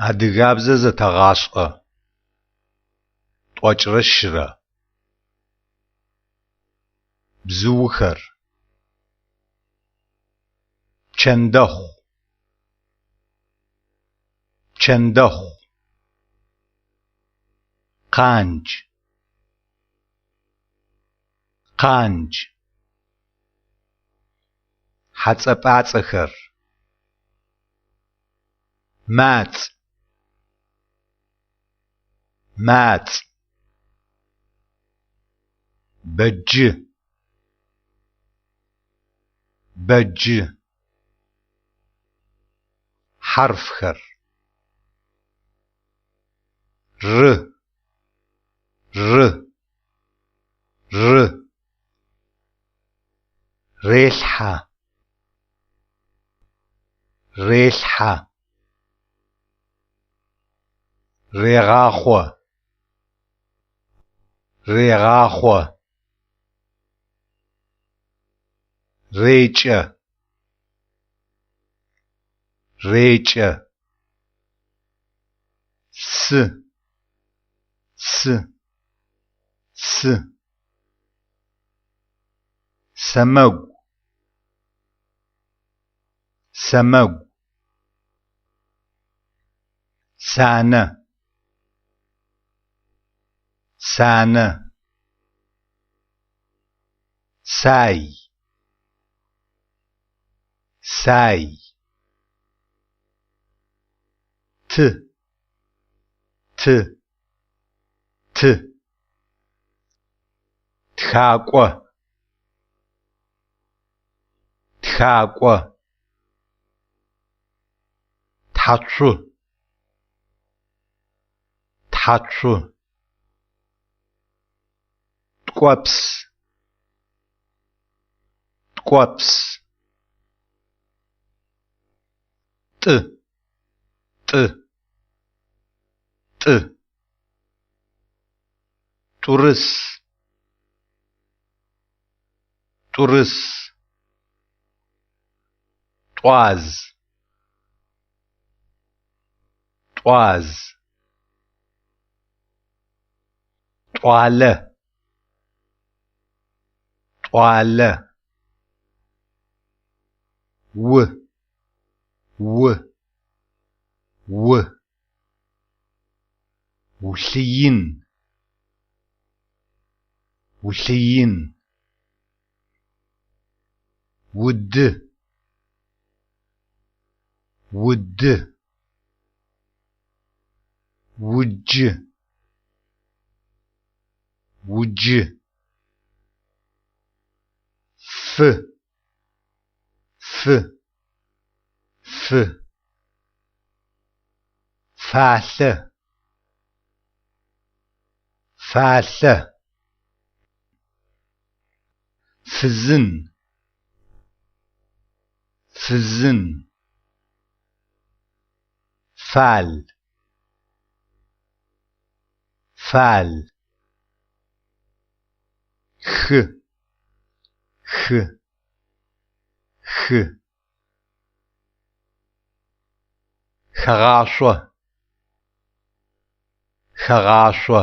Адыгабзэр зэтэгъашӏэ. 153. Бзыухэр. Пчэндэхъу. Пчэндэхъу. Къандж. Къандж. Хьацӏэ-пӏацӏэхэр. Мацӏ. Мацӏ. Бэджы. Бэджы. Хьарфхэр. Р. Р. Р. Релъхьэ. Релъхьэ. Регъахъо. Регъахъо. Рекӏэ. Рекӏэ. Сы. Сы. Сы. Сэмэгу. Сэмэгу. Санэ. Санэ. Сай. Сай. Т. Т. Т. Тхакӏо. Тхакӏо. Тхьацу. Тхьацу. Ткӏопс. Ткӏопс. Тӏы. Тӏы. Тӏы. Тӏурыс. Тӏурыс. Тӏуаз. Тӏуаз. Тӏуалэ. Тӏуалэ. У. У. У. Улъыин. Улъыин. Уды. Уды. Уджы. Уджы. Фы. Фы. Фы. Фалъэ. Фалъэ. Фызын. Фызын. Фал. Фал. Хы. Хы. Хы. Хэгъашъо. Хэгъашъо.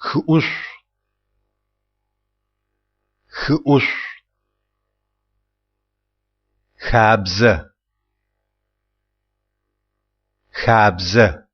Хыӏушъу. Хыӏушъу. Хабзэ. Хабзэ.